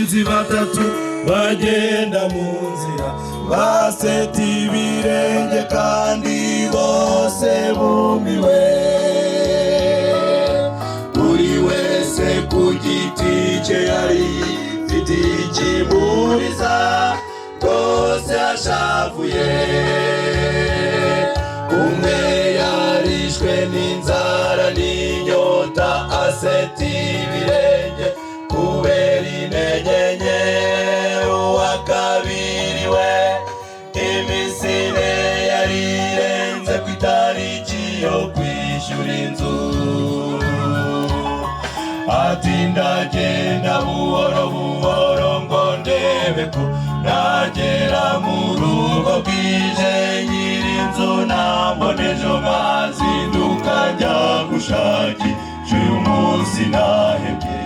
Abagenzi batatu bagenda mu nzira, baseta ibirenge kandi bose bumiwe. Buri wese ku giti cye yari mfite ikimuriza, rwose ashavuye. Umwe yarishwe n'inzara n'inyota, aseta ibirenge kubera intege nke. Uwa kabiri we, iminsi 4 yari irenze ku itariki yo kwishyura inzu. Ati: "Ndagenda buhoro buhoro ngo ndebe ko nagera mu rugo bwije, nyir'inzu nambona ejo nkazinduka njya gushakisha, uyu munsi nahebye."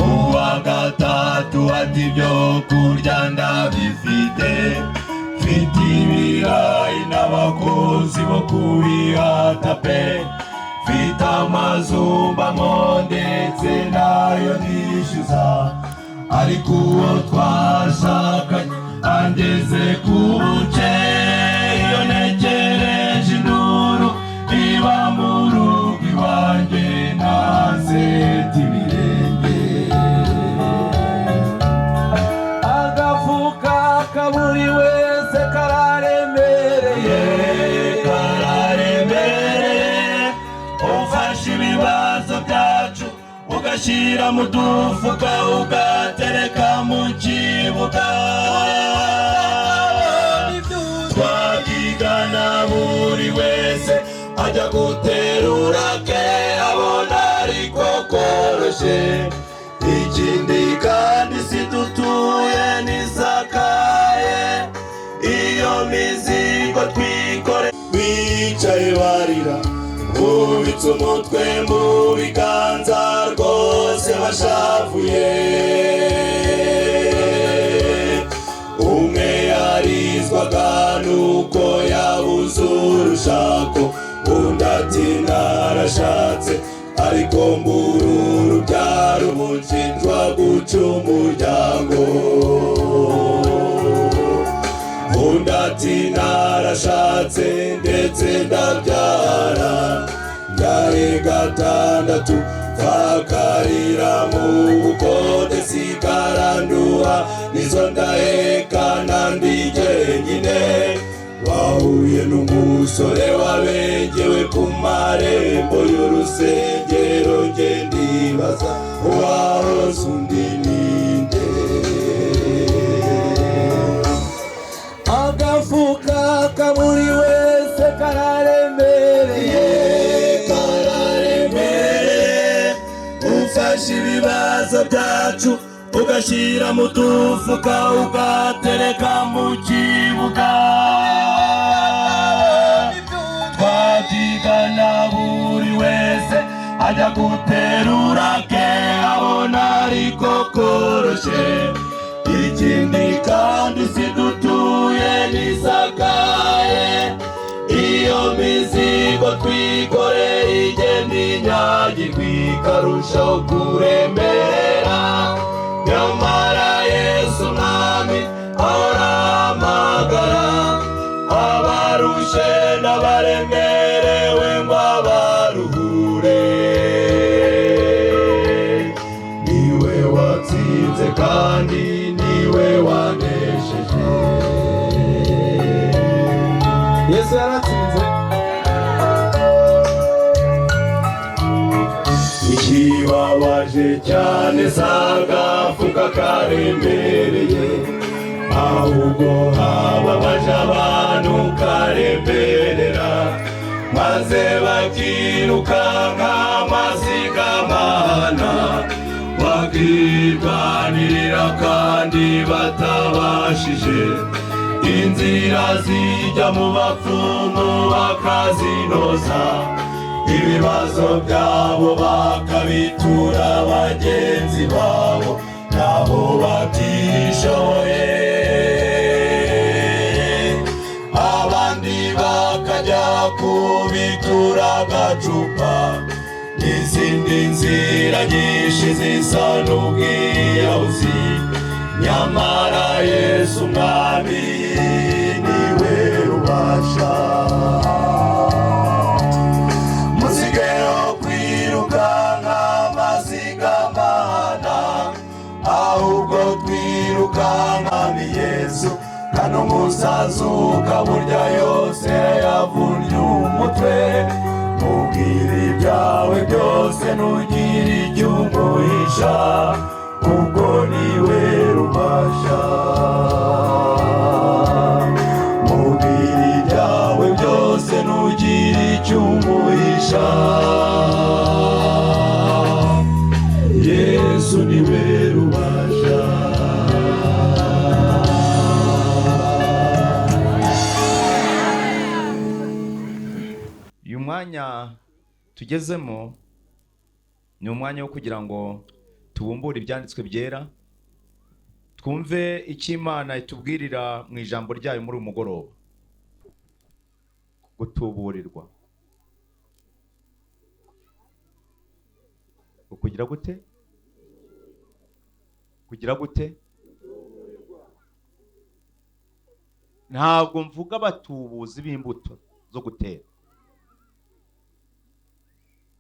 Uwa gatatu ati: "Ibyo kurya ndabifite, mfite ibirayi n'abakozi bo kubihata pe, mfite amazu mbamo ndetse nayo nishyuza, ariko uwo twashakanye angeze ku buce. Iyo ntekereje induru iba mu rugo iwanjye, naseta ibirenge." Agafuka ka buri wese kararemereye, kararemereye. Ufashe ibibazo byacu ugashyira mu dufuka, ugatereka mu kibuga, twabyigana, buri wese ajya guterura ke abona ariko koroshye. Ikindi kandi, si dutuye n'isakaye, iyo mizigo twikore. Bicaye barira, bubitse umutwe mu biganza, rwose bashavuye. Umwe yarizwaga nuko yabuze urushako, undi ati: "Narashatse ariko mbura urubyaro, ubu nshinjwa guca umuryango." Undi ati: "Narashatse ndetse ndabyara, mbyaye gatandatu, mfakarira mu bukode, sikaranduha, nizo ndahekana ndi jyenyine." Bahuye n'umusore wabengewe ku marembo y'urusengero. Nge ndibaza, uwahoze undi ninde? Agafuka ka buri wese kararemereye, kararemereye. Ufashe ibibazo byacu ugashyira mu dufuka, ugatereka mu kibuga, twabyigana, buri wese ajya guterura ke abona ariko koroshye. Ikindi kandi, si dutuye n'isakaye, iyo mizigo twikoreye igenda inyagirwa ikarushaho kuremera. Nyamara Yesu Mwami ahamagara abarushe n'abaremerewe ngo abaruhure. Niwe watsinze kandi niwe wanesheje. Yesu yaratsinze. Ikibabaje cyane si agafuka karemereye, ahubwo hababaje abantu karemerera, maze bakirukanka amasigamana, bakirwanirira kandi batabashije. Inzira zijya mu bapfumu bakazinoza, ibibazo byabo bakabitura bagenzi babo nabo batishoboye, abandi bakajya kubitura agacupa. Izindi nzira nyinshi zisa n'ubwiyahuzi, nyamara Yesu Umwami niwe rubasha. Musigeho kwirukanka amasigamana, ahubwo twirukanka ni Yesu. Kandi umusazuka burya yose yavunnye umutwe, mubwira ibyawe byose ntugire icyo umuhisha, ubwo niwe rubasha. Mubwira ibyawe byose ntugire icyo umuhisha, Yesu niwe rubasha. Uyu mwanya tugezemo ni umwanya wo kugira ngo tubumbure ibyanditswe byera, twumve icyo Imana itubwirira mu ijambo ryayo muri uyu mugoroba. Gutuburirwa, ukugira gute? Kugira gute? Ntabwo mvuga abatubuzi b'imbuto zo gutera,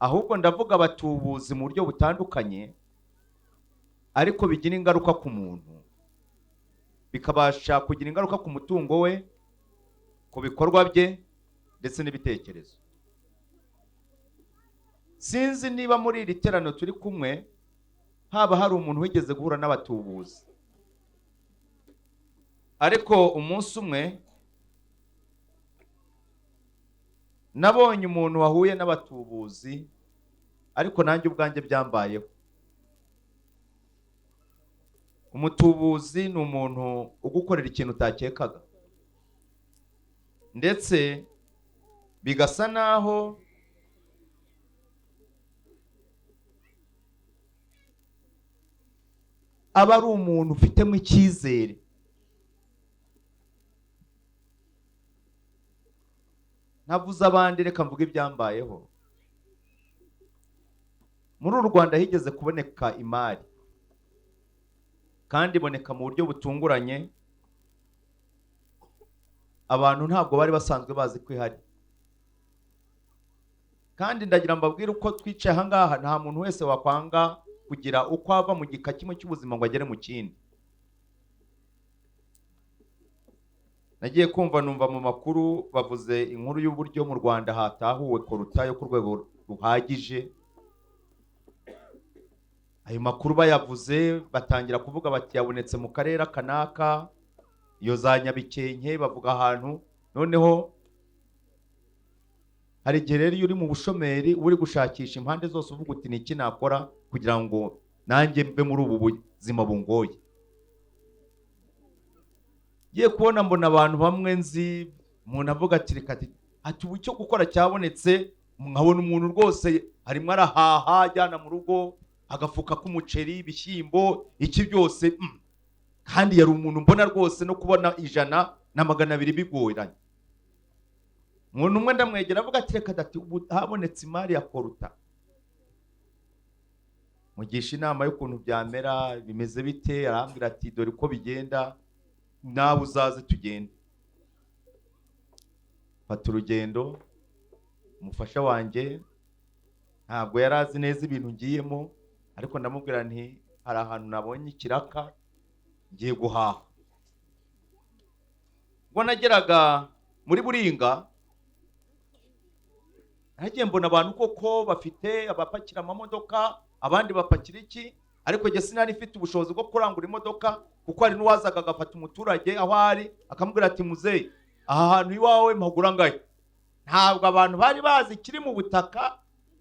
ahubwo ndavuga abatubuzi mu buryo butandukanye, ariko bigira ingaruka ku muntu, bikabasha kugira ingaruka ku mutungo we, ku bikorwa bye ndetse n'ibitekerezo. Sinzi niba muri iri teraniro turi kumwe haba hari umuntu wigeze guhura n'abatubuzi, ariko umunsi umwe nabonye umuntu wahuye n'abatubuzi, ariko nanjye ubwanjye byambayeho. Umutubuzi ni umuntu ugukorera ikintu utakekaga, ndetse bigasa naho aba ari umuntu ufitemo icyizere. Ntavuze abandi, reka mvuge ibyambayeho. Muri uru Rwanda higeze kuboneka imari, kandi iboneka mu buryo butunguranye. Abantu ntabwo bari basanzwe bazi ko ihari. Kandi ndagira mbabwire uko twicaye aha ngaha, nta muntu wese wakwanga kugira uko ava mu gika kimwe cy'ubuzima ngo agere mu kindi. Nagiye kumva numva mu makuru bavuze inkuru y'uburyo mu Rwanda hatahuwe koruta yo ku rwego ruhagije. Ayo makuru bayavuze batangira kuvuga bati yabonetse mu karere kanaka, iyo za Nyabikenke, bavuga ahantu. Noneho hari igihe rero iyo uri mu bushomeri uri gushakisha impande zose uvuga uti ni iki nakora kugira ngo nanjye mve muri ubu buzima bungoye. Ngiye kubona mbona abantu bamwe nzi, umuntu avuga ati reka ati ubu icyo gukora cyabonetse, nkabona umuntu rwose arimo arahaha ajyana mu rugo agafuka k'umuceri, ibishyimbo, iki byose. Kandi yari umuntu mbona rwose no kubona 100 na 200 bigoranye. Umuntu umwe ndamwegera avuga ati reka ati ubu habonetse imari ya koruta, mugisha inama y'ukuntu byamera bimeze bite, arambwira ati dore uko bigenda, nawe uzaze tugende. Fata urugendo, umufasha wanjye ntabwo yari azi neza ibintu ngiyemo, ariko ndamubwira nti hari ahantu nabonye ikiraka ngiye guhaha. Ubwo nageraga muri Buringa, nagiye mbona abantu koko bafite abapakira amamodoka, abandi bapakira iki, ariko njye sinari mfite ubushobozi bwo kurangura imodoka, kuko hari n'uwazaga agafata umuturage aho ari akamubwira ati muzehe aha hantu iwawe mpagura ngahe. Ntabwo abantu bari bazi ikiri mu butaka,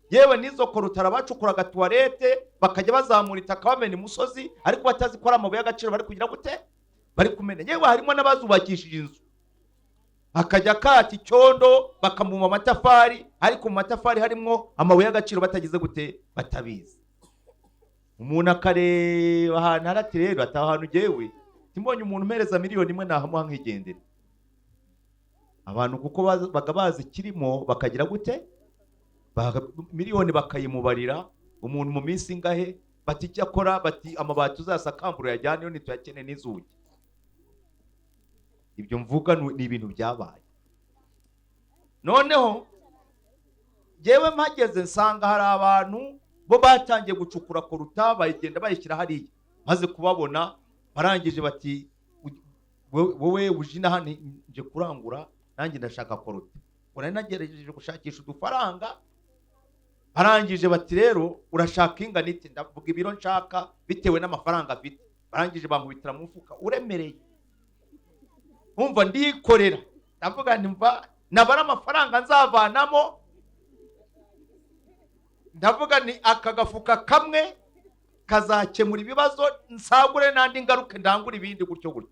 yewe n'izo korutara bacukuraga tuwarete bakajya bazamura itaka bamena imusozi, ariko batazi ko ari amabuye y'agaciro bari kugira gute, bari kumena. Yewe harimo n'abazubakishije inzu, akajya kata icyondo bakamuma amatafari, ariko mu matafari harimo amabuye y'agaciro batagize gute, batabizi. Umuntu akareba ahantu harati rero ataha ahantu ugewe timbonye umuntu umpereza miliyoni 1 nahamuha nkigendera. Abantu kuko baga bazi kirimo bakagira gute, Miliyoni bakayimubarira umuntu mu minsi ingahe, bati icyakora bati amabati uzasakambura uyajyaneyo ntituyakene n'inzugi. Ibyo mvuga ni ibintu byabaye. Noneho njyewe mpageze nsanga hari abantu bo batangiye gucukura koruta, bayigenda bayishyira hariya. Maze kubabona barangije bati wowe uje inaha nje kurangura, nanjye ndashaka koruta. Ubwo nari nagerageje gushakisha udufaranga. Barangije bati rero urashaka ingana ite? Ndavuga ibiro nshaka bitewe n'amafaranga afite. Barangije bankubitira mu mufuka uremereye, umva ndikorera, ndavuga nti mva nabara amafaranga nzavanamo, ndavuga ni aka gafuka kamwe kazakemura ibibazo, nsagure n'andi ngaruke ndangure ibindi gutyo gutyo.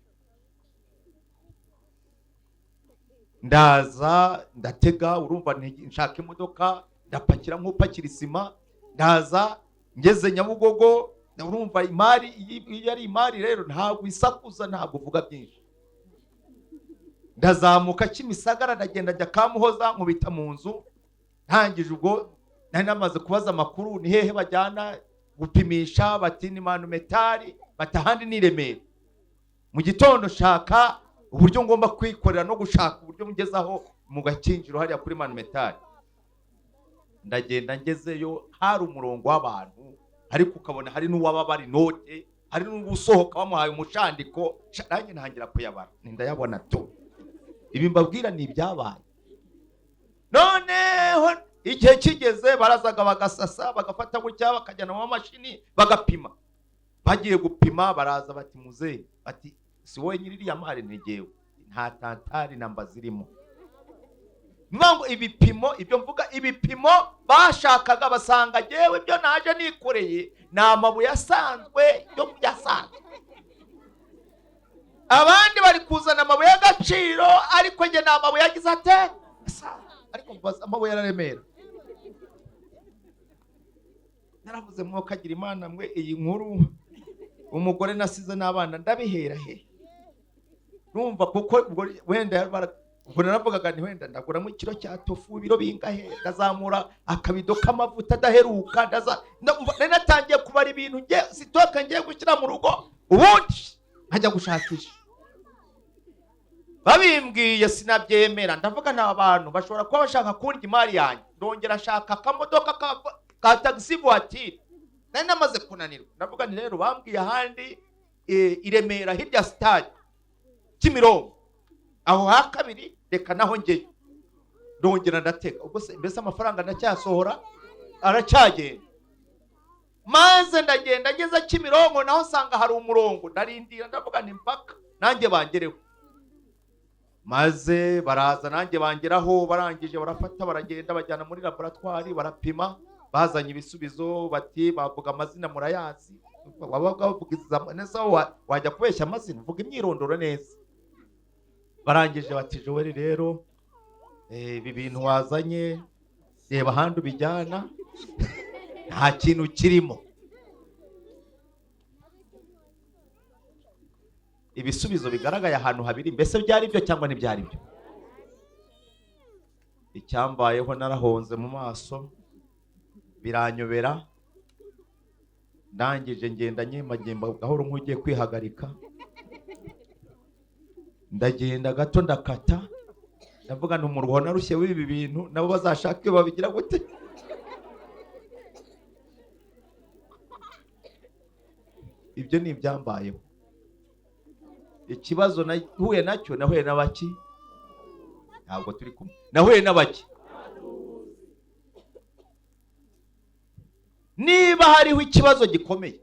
Ndaza ndatega, urumva nshaka imodoka, ndapakira nk'upakira isima, ndaza ngeze Nyabugogo. Urumva imari iyo ari imari rero ntabwo isakuza, ntabwo uvuga byinshi. Ndazamuka Kimisagara, ndagenda njya Kamuhoza, nkubita mu nzu. Ntangije ubwo nari namaze kubaza amakuru, ni hehe bajyana gupimisha, bati ni manumetari, bati ahandi ni Remera. Mu gitondo nshaka uburyo ngomba kwikorera no gushaka uburyo ngezaho mu gakinjiro hariya kuri manumetari. Ndagenda ngezeyo hari umurongo w'abantu, ariko ukabona hari n'uwababara inote, hari n'usohoka bamuhaye umushandiko. Nanjye ntangira kuyabara, ndayabona tu. Ibi mbabwira ni ibyabaye. Noneho igihe kigeze barazaga bagasasa, bagafata gutya, bakajyana mu mashini bagapima. Bagiye gupima baraza bati muzehe, bati si wowe nyiri iriya mari? Ni jyewe, nta tantari namba zirimo. Ngo ibipimo, ibyo mvuga ibipimo bashakaga basanga jyewe ibyo naje nikoreye ni amabuye asanzwe yo yasanzwe. Abandi bari kuzana amabuye y'agaciro, ariko njye ni amabuye yagize ate? Ariko amabuye araremera. Naravuze mwokagira Imana mwe, iyi nkuru umugore nasize n'abana ndabihera he? Numva kuko wenda ubwo naravugaga nti wenda ndaguramo ikiro cya tofu ibiro bingahe, ndazamura akabido k'amavuta adaheruka, nari natangiye kubara ibintu nge sitoke ngiye gushyira mu rugo, ubundi nkajya gushakisha. Babimbwiye sinabyemera, ndavuga nta bantu bashobora kuba bashaka kundya imari yanjye. Ndongera nshaka akamodoka ka taxi voiture, nari namaze kunanirwa. Ndavuga nti rero bambwiye ahandi i Remera hirya stade Kimironko aho ha kabiri, reka naho ngeyo. Ndongera ndatega, ubwo se mbese amafaranga ndacyasohora aracyagenda. Maze ndagenda ngeze Kimironko naho nsanga hari umurongo, ndarindira ndavuga nti mpaka nanjye bangereho. Maze baraza nanjye bangeraho, barangije barafata baragenda bajyana muri laboratwari barapima, bazanye ibisubizo bati bavuga amazina murayazi. Wabaga bavuga neza, wajya kubeshya amazina, uvuga imyirondoro neza. Barangije bati Joel rero ibi bintu wazanye reba ahandi ubijyana nta kintu kirimo. Ibisubizo bigaragaye ahantu habiri, mbese byari byo cyangwa ntibyari byo? Icyambayeho narahonze mu maso biranyobera, ndangije ngenda nyemagemba gahoro nk'ugiye kwihagarika, ndagenda gato ndakata, ndavuga nti umuruho narushye w'ibi bintu nabo bazashake babigira gute. Ibyo ni ibyambayeho. Ikibazo nahuye nacyo, nahuye n'abaki? Ntabwo turi kumwe. Nahuye n'abaki? Niba hariho ikibazo gikomeye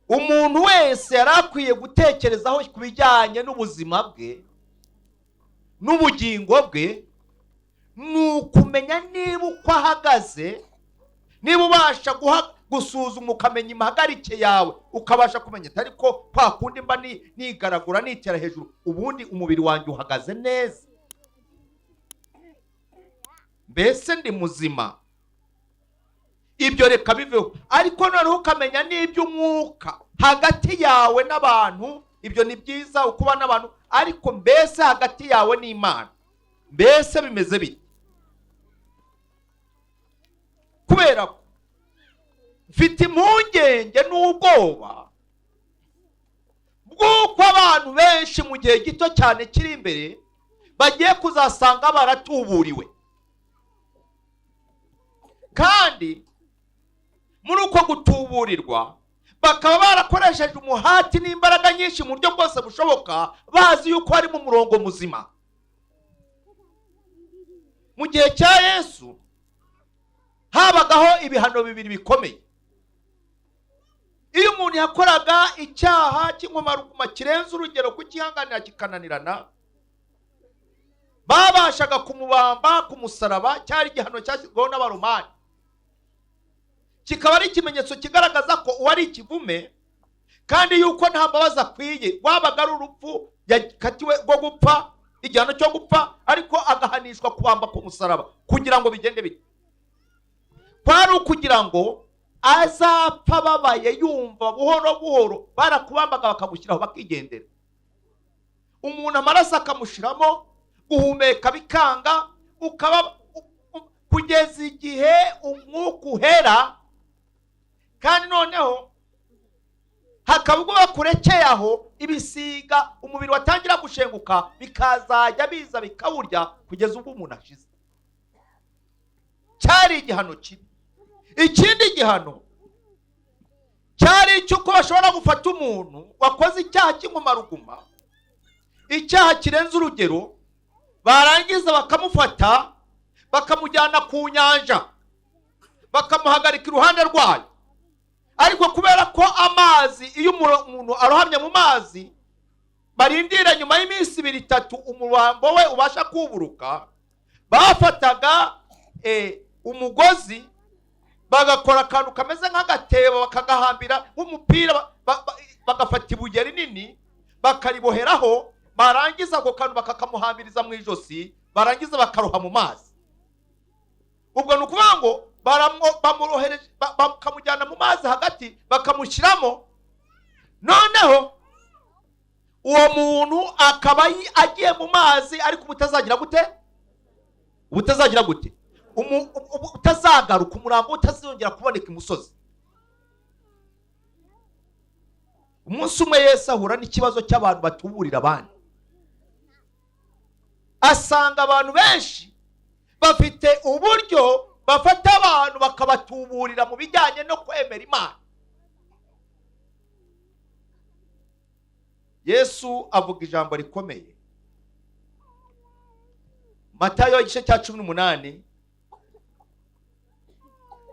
umuntu wese yari akwiye gutekerezaho ku bijyanye n'ubuzima bwe n'ubugingo bwe, ni ukumenya niba uko ahagaze, niba ubasha gusuzuma ukamenya impagarike yawe, ukabasha kumenya atari ko kwa kundi mba nigaragura nitera hejuru, ubundi umubiri wanjye uhagaze neza, mbese ndi muzima. Ibyo reka biveho, ariko noneho ukamenya n'iby'umwuka hagati yawe n'abantu. Ibyo ni byiza ukuba n'abantu, ariko mbese hagati yawe n'Imana. Mbese bimeze bite? Kubera ko mfite impungenge n'ubwoba bw'uko abantu benshi mu gihe gito cyane kiri imbere bagiye kuzasanga baratuburiwe, kandi muri uko gutuburirwa bakaba barakoresheje umuhati n'imbaraga nyinshi mu buryo bwose bushoboka, bazi yuko ari mu murongo muzima. Mu gihe cya Yesu habagaho ibihano bibiri bikomeye. Iyo umuntu yakoraga icyaha cy'inkomaruguma kirenze urugero, kukihanganira kikananirana, babashaga kumubamba ku musaraba. Cyari igihano cyashyizweho n'Abaromani, kikaba ari ikimenyetso kigaragaza ko uwo ari ikivume kandi yuko nta mbabazi akwiye. Wabaga ari urupfu yakatiwe rwo gupfa, igihano cyo gupfa, ariko agahanishwa kubamba ku musaraba. Kugira ngo bigende bite? Kwari ukugira ngo azapfa ababaye, yumva buhoro buhoro. Barakubambaga bakagushyiraho bakigendera, umuntu amaraso akamushiramo, guhumeka bikanga, ukaba kugeza igihe umwuka uhera. Kandi noneho hakaba ubwo bakurekeye aho, ibisiga umubiri watangira gushenguka bikazajya biza bikawurya kugeza ubwo umuntu ashize. Cyari igihano kibi. Ikindi gihano cyari icy'uko bashobora gufata umuntu wakoze icyaha cy'inkomaruguma, icyaha kirenze urugero, barangiza bakamufata bakamujyana ku nyanja, bakamuhagarika iruhande rwayo. Ariko kubera ko amazi, iyo umuntu arohamye mu mazi, barindira nyuma y'iminsi ibiri itatu umurambo we ubasha kuburuka, bafataga umugozi bagakora akantu kameze nk'agatebo, bakagahambira nk'umupira, bagafata ibuye rinini bakariboheraho, barangiza ako kantu bakakamuhambiriza mu ijosi, barangiza bakaroha mu mazi. Ubwo ni ukuvuga ngo bamurohereje, bakamujyana mu mazi hagati, bakamushyiramo. Noneho uwo muntu akaba agiye mu mazi, ariko ubutazagira gute? Ubutazagira gute? Utazagaruka, umurambo utazongera kuboneka imusozi. Umunsi umwe Yesu ahura n'ikibazo cy'abantu batuburira abandi, asanga abantu benshi bafite uburyo bafata abantu bakabatuburira mu bijyanye no kwemera Imana. Yesu avuga ijambo rikomeye. Matayo igice cya 18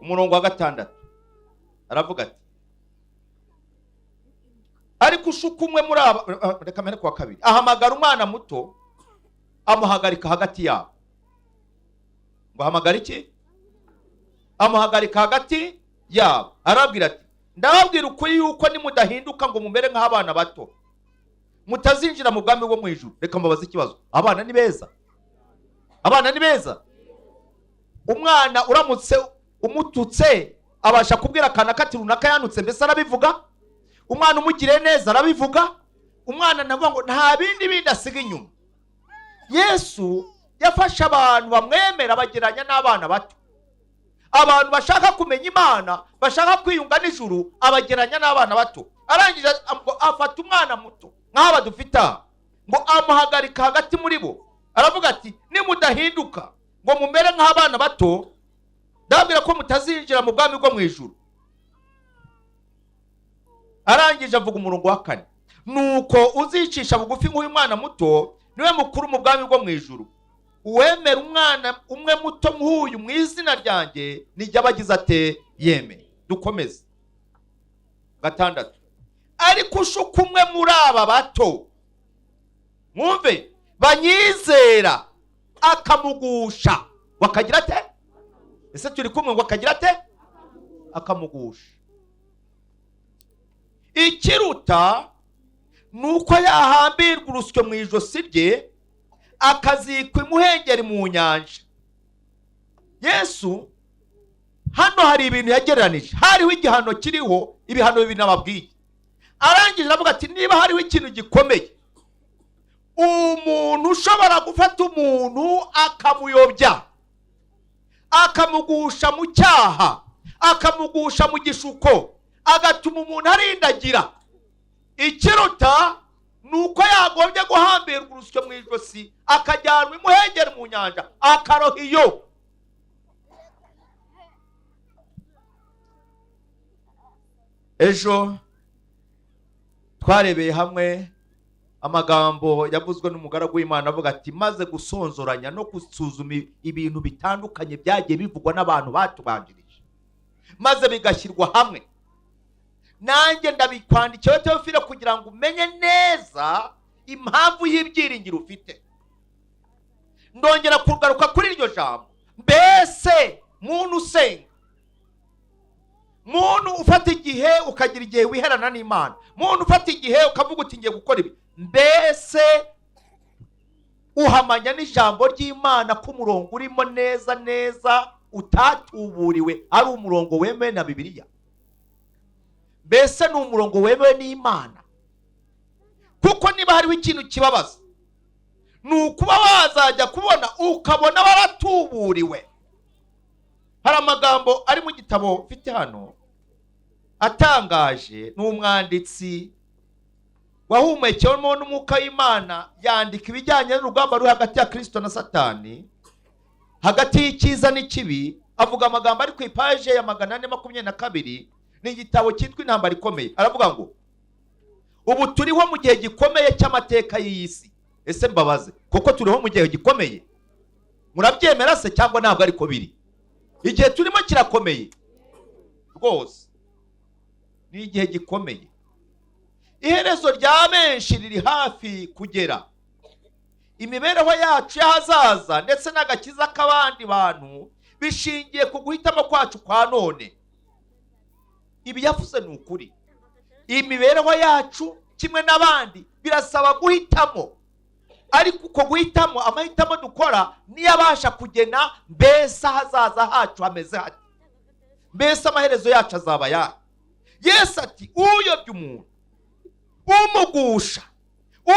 umurongo wa 6 aravuga ati: ariko ushuka umwe muri aba. Reka mbere kuwa kabiri, ahamagara umwana muto amuhagarika hagati yabo. Ngo ahamagara iki? Amuhagarika hagati yabo, arababwira ati: ndababwira ukuri yuko nimudahinduka ngo mumere nk'abana bato, mutazinjira mu bwami bwo mu ijuru. Reka mbabaze ikibazo: abana ni beza? Abana ni beza? Umwana uramutse umututse abasha kubwira akana kati runaka yanutse? Mbese arabivuga? Umwana umugiriye neza arabivuga? Umwana navuga ngo nta bindi bindi asiga inyuma. Yesu yafashe abantu bamwemera bageranya n'abana bato. Abantu bashaka kumenya Imana, bashaka kwiyunga n'ijuru, abageranya n'abana bato. Arangije afata umwana muto nk'aba dufite aha, ngo amuhagarika hagati muri bo, aravuga ati: nimudahinduka ngo mumere nk'abana bato, ndababwira ko mutazinjira mu bwami bwo mu ijuru. Arangije avuga umurongo wa 4: nuko uzicisha bugufi nk'uyu mwana muto niwe mukuru mu bwami bwo mu ijuru. Uwemera umwana umwe muto nk'uyu mu izina ryanjye nijya abagize ate? Yemeye. Dukomeze 6: ariko ushuka umwe muri aba bato, mwumve, banyizera akamugusha, wakagira ate? Ese turi kumwe? Ngo akagira ate? Akamugusha. Ikiruta ni uko yahambirwa urusyo mu ijosi rye akazikwa imuhengeri mu nyanja. Yesu hano hari ibintu yagereranije. Hariho igihano kiriho ibihano bibiri nababwiye. Arangije aravuga ati: niba hariho ikintu gikomeye Umuntu ushobora gufata umuntu akamuyobya, akamugusha mu cyaha, akamugusha mu gishuko, agatuma umuntu arindagira, ikiruta ni uko yagombye guhambirwa urusyo mu ijosi, akajyanwa imuhengeri mu nyanja, akaroha iyo. Ejo twarebeye hamwe amagambo yavuzwe n'umugaragu w'Imana avuga ati maze gusonzoranya no gusuzuma ibintu bitandukanye byagiye bivugwa n'abantu batubanjirije, maze bigashyirwa hamwe, nanjye ndabikwandikiye Teofile kugira ngo umenye neza impamvu y'ibyiringiro ufite. Ndongera kugaruka kuri iryo jambo. Mbese muntu usenga, muntu ufata igihe ukagira igihe wiherana n'Imana, muntu ufata igihe ukavuga uti ngiye gukora ibi, mbese uhamanya n'ijambo ry'Imana ko umurongo urimo neza neza utatuburiwe ari umurongo wemewe na Bibiliya? Mbese ni umurongo wemewe n'Imana? Kuko niba hariho ikintu kibabaza ni ukuba wazajya kubona ukabona baratuburiwe. Hari amagambo ari mu gitabo mfite hano atangaje, ni umwanditsi wahumekewemo n'umwuka w'Imana, yandika ibijyanye n'urugamba ruri hagati ya Kristo na Satani, hagati y'icyiza n'ikibi. Avuga amagambo ari ku ipaje ya 422, ni igitabo cyitwa Intambara Ikomeye. Aravuga ngo ubu turiho mu gihe gikomeye cy'amateka y'iyi si. Ese mbabaze, kuko turiho mu gihe gikomeye, murabyemera se cyangwa ntabwo ariko biri? Igihe turimo kirakomeye rwose, ni igihe gikomeye. Iherezo rya benshi riri hafi kugera. Imibereho yacu y'ahazaza ndetse n'agakiza k'abandi bantu bishingiye ku guhitamo kwacu kwa none. Ibi yavuze ni ukuri. Imibereho yacu kimwe n'abandi birasaba guhitamo, ariko uko guhitamo, amahitamo dukora niyo abasha kugena mbese ahazaza hacu hameze hate, mbese amaherezo yacu azaba yahe. Yesu ati uyobya umuntu, umugusha,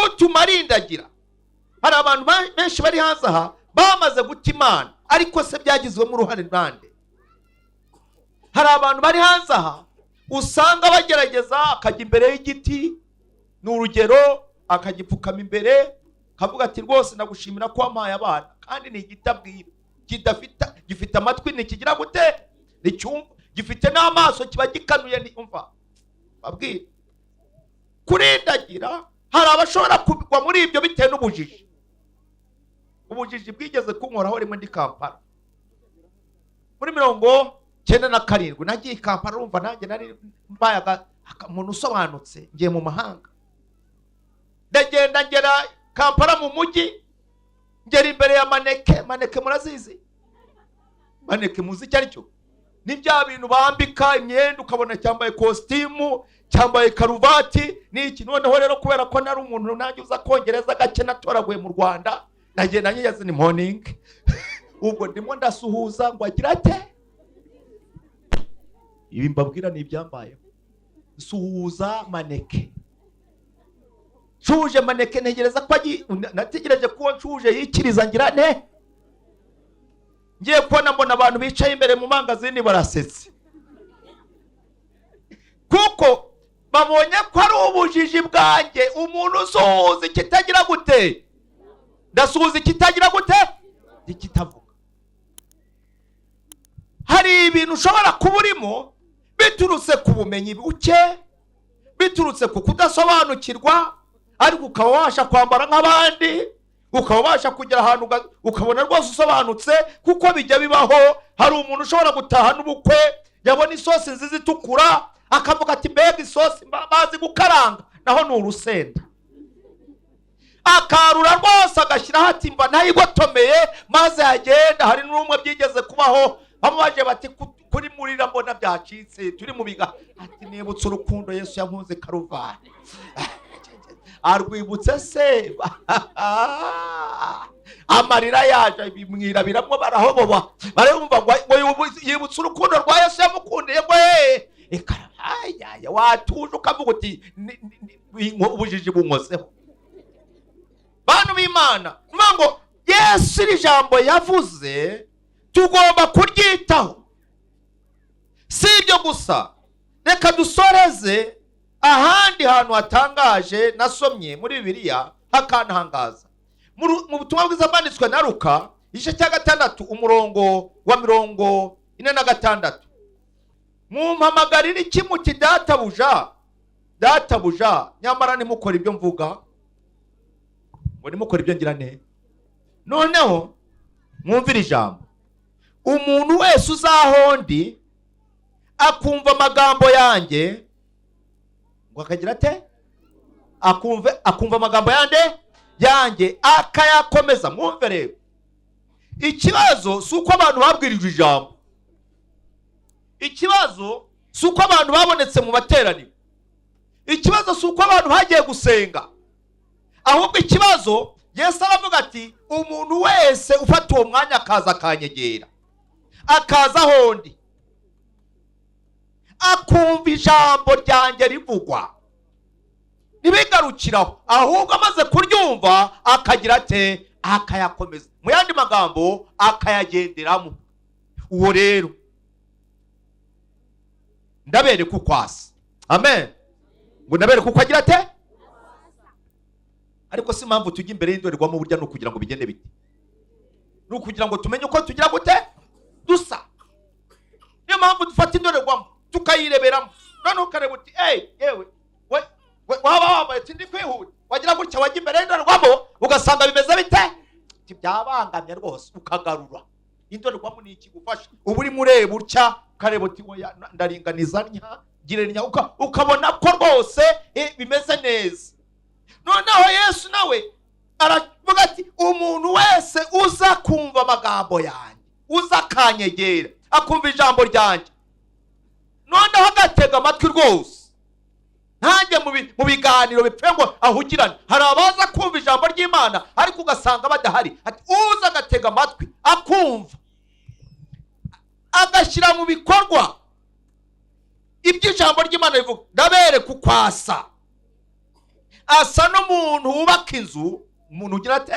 utuma arindagira. Hari abantu benshi bari hanze aha bamaze guta Imana, ariko se byagizwemo uruhare nande? Hari abantu bari hanze aha usanga bagerageza, akajya imbere y'igiti, ni urugero, akagipfukama imbere, akavuga ati rwose nagushimira ko wampaye abana, kandi ni igiti abwira kidafite, gifite amatwi ntikigira gute, nticyumva, gifite n'amaso kiba gikanuye nticyumva. Babwira kurindagira. Hari abashobora kugwa muri ibyo bitewe n'ubujiji. Ubujiji bwigeze kunkoraho rimwe ndi Kampala muri 97. Nagiye i Kampala, urumva nanjye nari mbaye umuntu usobanutse, ngiye mu mahanga. Ndagenda ngera Kampala mu mujyi, ngera imbere ya maneke. Maneke murazizi? Maneke muzi icyo ari cyo? Ni bya bintu bambika imyenda ukabona cyambaye kositimu, cyambaye karuvati n'iki. Noneho rero kubera ko nari umuntu nanjye uza kongereza gake natoraguye mu Rwanda, nagenda nyiyazi ni morning. Ubwo ndimo ndasuhuza ngo agira ate? Ibi mbabwira ni ibyambayeho. Suhuza maneke, nshuje maneke, ntegereza ko nategereje ko nshuje yikiriza ngira ne. Ngiye kubona mbona abantu bicaye imbere mu mangazini barasetse, kuko babonye ko ari ubujiji bwanjye. Umuntu usuhuza ikitagira gute? Ndasuhuza ikitagira gute? Ikitavuga. Hari ibintu ushobora kuba urimo biturutse ku bumenyi buke, biturutse ku kudasobanukirwa, ariko ukaba wabasha kwambara nk'abandi, ukaba ubasha kugera ahantu ukabona rwose usobanutse, kuko bijya bibaho. Hari umuntu ushobora gutaha n'ubukwe, yabona isosi nziza itukura akavuga ati mbega isosi bazi gukaranga, naho ni urusenda. Akarura rwose agashyiraho ati mba nayigotomeye, maze yagenda. Hari n'umwe byigeze kubaho, bamubaje bati kuri murira mbona byacitse, turi mu biga, ati nibutse urukundo Yesu yankunze Karuvari. Arwibutse se amarira yaje bimwirabiramo, barahoboba, barumva ngo yibutse urukundo rwa Yesu yamukundiye, ngo watuje ukavuga uti ubujiji bunkozeho. Bantu b'Imana, ni ngo Yesu iri jambo yavuze tugomba kuryitaho. Si ibyo gusa, reka dusoreze ahandi hantu hatangaje nasomye muri Bibiliya hakantangaza. Mu butumwa bwiza bwanditswe na Luka, igice cya 6, umurongo wa 46: "Mumpamagarira iki muti 'Databuja, databuja,' nyamara ntimukore ibyo mvuga?" Ngo nimukore ibyo ngira neza. Noneho mwumvire ijambo: "Umuntu wese uza aho ndi, akumva amagambo yanjye," ngo akagira ate? Akumva amagambo yande? Yanjye, akayakomeza. Mwumve rero, ikibazo si uko abantu babwirijwe ijambo, ikibazo si uko abantu babonetse mu materaniro, ikibazo si uko abantu bagiye gusenga. Ahubwo ikibazo, Yesu aravuga ati: "Umuntu wese ufata uwo mwanya akaza akanyegera, akaza aho ndi, akumva ijambo ryanjye rivugwa, ntibigarukiraho, ahubwo amaze kuryumva akagira ate? Akayakomeza." Mu yandi magambo, akayagenderamo. "Uwo rero ndabereka uko asa." Amen. Ngo ndabereka uko agira ate? Ariko si impamvu tujya imbere y'indorerwamo burya ni ukugira ngo bigende bite? Ni ukugira ngo tumenye uko tugira gute? Dusa. Niyo mpamvu dufata indorerwamo tukayireberamo, noneho ukareba uti: "Eyi yewe we, waba wambaye uti ndi kwihuta." Wagira gutya, wajya imbere y'indorerwamo ugasanga bimeze bite? Ati byabangamye rwose, ukagarura. Indorerwamo ni ikigufasha, uba urimo ureba utya, ukareba uti: "Oya, ndaringaniza ntya, ngire ntya," ukabona ko rwose bimeze neza. Noneho Yesu nawe aravuga ati: "Umuntu wese uza kumva amagambo yanjye, uza akanyegera, akumva ijambo ryanjye, noneho agatega amatwi rwose, ntange mu biganiro bipfe ngo ahugirane." Hari abaza kumva ijambo ry'Imana ariko ugasanga badahari. Ati: "Uza agatega amatwi, akumva, agashyira mu bikorwa ibyo ijambo ry'Imana rivuga, ndabereka uko asa. Asa n'umuntu wubaka inzu." Umuntu ugira ate?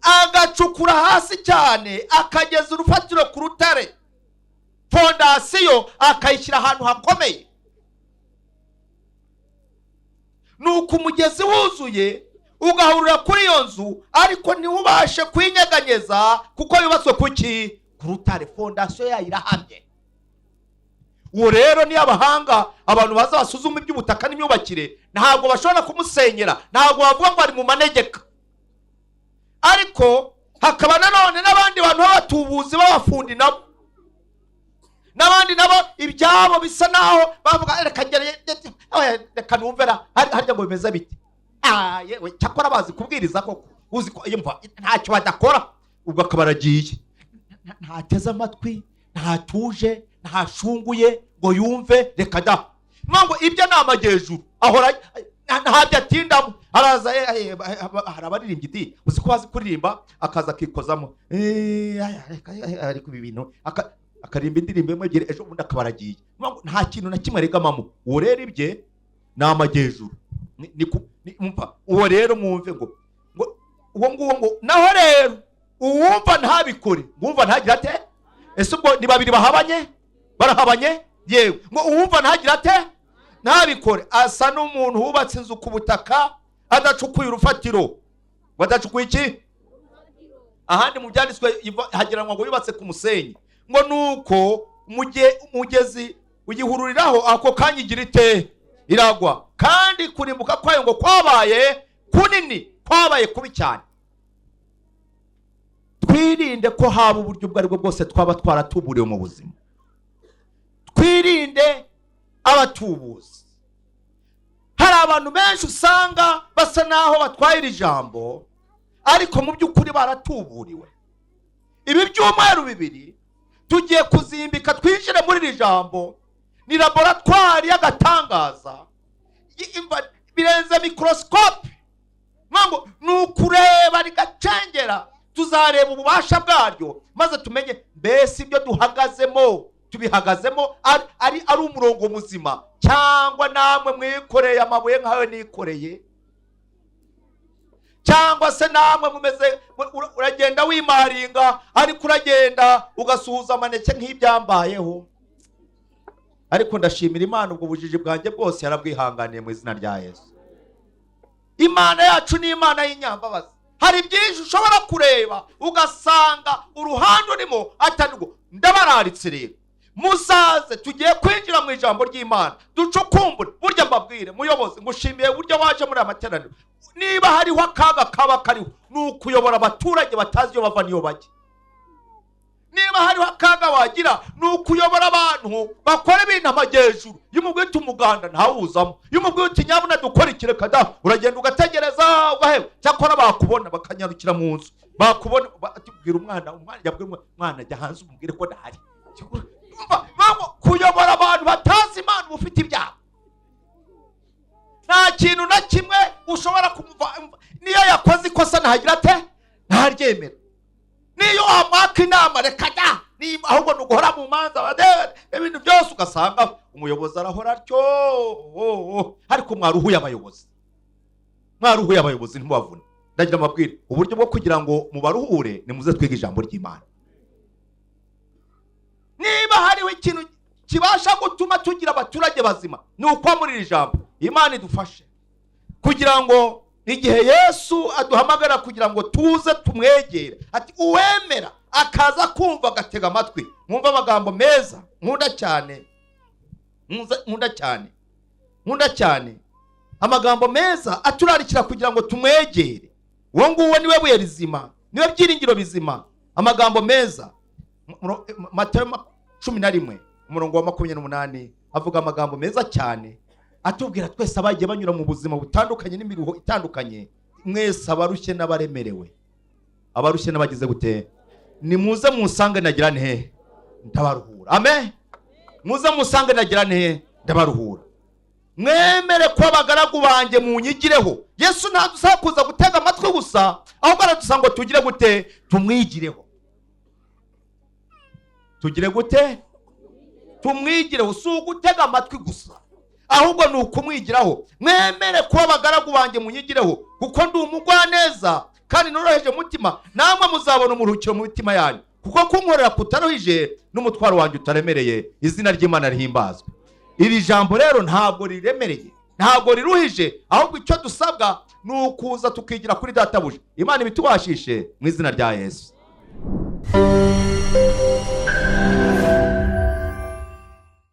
Agacukura hasi cyane, akageza urufatiro ku rutare, fondasiyo akayishyira ahantu hakomeye. Nuko umugezi wuzuye ugahurira kuri iyo nzu, ariko ntiwubashe kuyinyeganyeza, kuko yubatswe ku ki? Ku rutare. Fondasiyo yayo irahamye. Uwo rero niyo abahanga, abantu baza basuzuma iby'ubutaka n'imyubakire, ntabwo bashobora kumusenyera, ntabwo bavuga ngo ari mu manegeka. Ariko hakaba nanone n'abandi bantu b'abatubuzi, b'abafundi nabo, n'abandi nabo ibyabo bisa naho bavuga: "Reka reka numvera harya ngo bimeze bite." Ah, yewe, cyakora bazi kubwiriza koko, uzi ko yumva ntacyo badakora. Ubwo akaba aragiye, ntateze amatwi, ntatuje, ntashunguye ngo yumve, reka da. Niyo ngo ibyo ni amajyejuru, ahora ntabyo atindamo. Araza, hari abaririmbyi di, uzi ko bazi kuririmba, akaza akikozamo, aya, reka, ariko ibi bintu akaririmba indirimbo imwe, ebyiri, ejo bundi akaba aragiye. Niyo ngo nta kintu na kimwe aregamamo. Uwo rero ibye ni amajyejuru. Umva, uwo rero mwumve ngo uwo nguwo, ngo naho rero uwumva ntabikore, wumva ntagire ate? Ese ubwo ni babiri bahabanye? Barahabanye yewe. Ngo uwumva ntagire ate? Ntabikore, asa n'umuntu wubatse inzu ku butaka adacukuye urufatiro. Badacukuye iki? Ahandi mu byanditswe hagiranwa ngo yubatse ku musenyi. Ngo nuko umugezi uyihururiraho, ako kanya igira ite? Iragwa, kandi kurimbuka kwayo ngo kwabaye kunini, kwabaye kubi cyane. Twirinde ko haba uburyo ubwo aribwo bwose twaba twaratuburiwe mu buzima. Twirinde abatubuzi. Hari abantu benshi usanga basa naho batwaye iri jambo, ariko mu by'ukuri baratuburiwe. Ibi byumweru 2 tugiye kuzimbika, twinjire muri iri jambo. Ni laboratwari y'agatangaza, birenze mikorosikope. Ngo ni ukureba rigacengera. Tuzareba ububasha bwaryo, maze tumenye mbese ibyo duhagazemo tubihagazemo ari umurongo muzima, cyangwa namwe mwikoreye amabuye nkayo nikoreye, Cyangwa se namwe mumeze, uragenda wimaringa, ariko uragenda ugasuhuza amaneke nk'ibyambayeho. Ariko ndashimira Imana, ubwo bujiji bwanjye bwose yarabwihanganiye mu izina rya Yesu. Imana yacu ni Imana y'inyambabazi. Hari byinshi ushobora kureba ugasanga uruhande urimo atari rwo. Ndabararitse rero, muzaze, tugiye kwinjira mu ijambo ry'Imana, ducukumbure. Burya mbabwire, muyobozi, ngushimiye buryo waje muri aya materaniro. Niba hariho akaga kaba kariho, ni ukuyobora abaturage batazi iyo bava n'iyo bajya. Niba hariho akaga wagira, ni ukuyobora abantu bakora ibintu amajyejuru. Iyo umubwiye uti umuganda, ntawuzamo. Iyo umubwiye uti nyabuna dukora iki, reka da. Uragenda ugategereza ugaheba. Cyakora bakubona bakanyarukira mu nzu, bakubona bwira umwana, umwana yabwira umwana, jya hanze umubwire ko ndahari. Umva, kuyobora abantu batazi Imana, uba ufite ibyago. Nta kintu na kimwe ushobora kumuva. Niyo yakoze ikosa ntagira ate? Ntaryemera. Niyo wamwaka inama, reka da. Ahubwo ni uguhora mu manza, ibintu byose ugasanga umuyobozi arahora atyo. Ariko mwaruhuye abayobozi, mwaruhuye abayobozi, ntibavune. Ndagira amabwire, uburyo bwo kugira ngo mubaruhure, nimuze twige ijambo ry'Imana. Niba hariho ikintu kibasha gutuma tugira abaturage bazima, ni uko muri iri jambo. Imana idufashe kugira ngo igihe Yesu aduhamagara kugira ngo tuze tumwegere, ati uwemera akaza kumva agatega amatwi. Mwumva amagambo meza nkunda cyane, nkunda cyane, nkunda cyane, amagambo meza aturarikira kugira ngo tumwegere. Uwo nguwo niwe buye rizima, niwe byiringiro bizima. Amagambo meza, Matayo 11 umurongo wa 28, avuga amagambo meza cyane atubwira twese abagiye banyura mu buzima butandukanye n'imiruho itandukanye: mwese abarushye n'abaremerewe, abarushye n'abagize gute, nimuze musange, nagira nte? Ndabaruhura. Amen. Muze musange, nagira nte? Ndabaruhura. Mwemere ko abagaragu banjye, munyigireho. Yesu ntadusaba kuza gutega amatwi gusa, ahubwo aradusaba ngo tugire gute? Tumwigireho. Tugire gute? Tumwigireho. Si ugutega amatwi gusa, ahubwo ni ukumwigiraho. Mwemere kuba abagaragu banjye, munyigireho, kuko ndi umugwaneza kandi noroheje umutima, namwe muzabona umuruhukiro mu mitima yanyu, kuko kunkorera kutaruhije n'umutwaro wanjye utaremereye. Izina ry'Imana rihimbazwe. Iri jambo rero ntabwo riremereye, ntabwo riruhije, ahubwo icyo dusabwa ni ukuza tukigira kuri databuja. Imana ibitubashishe mu izina rya Yesu.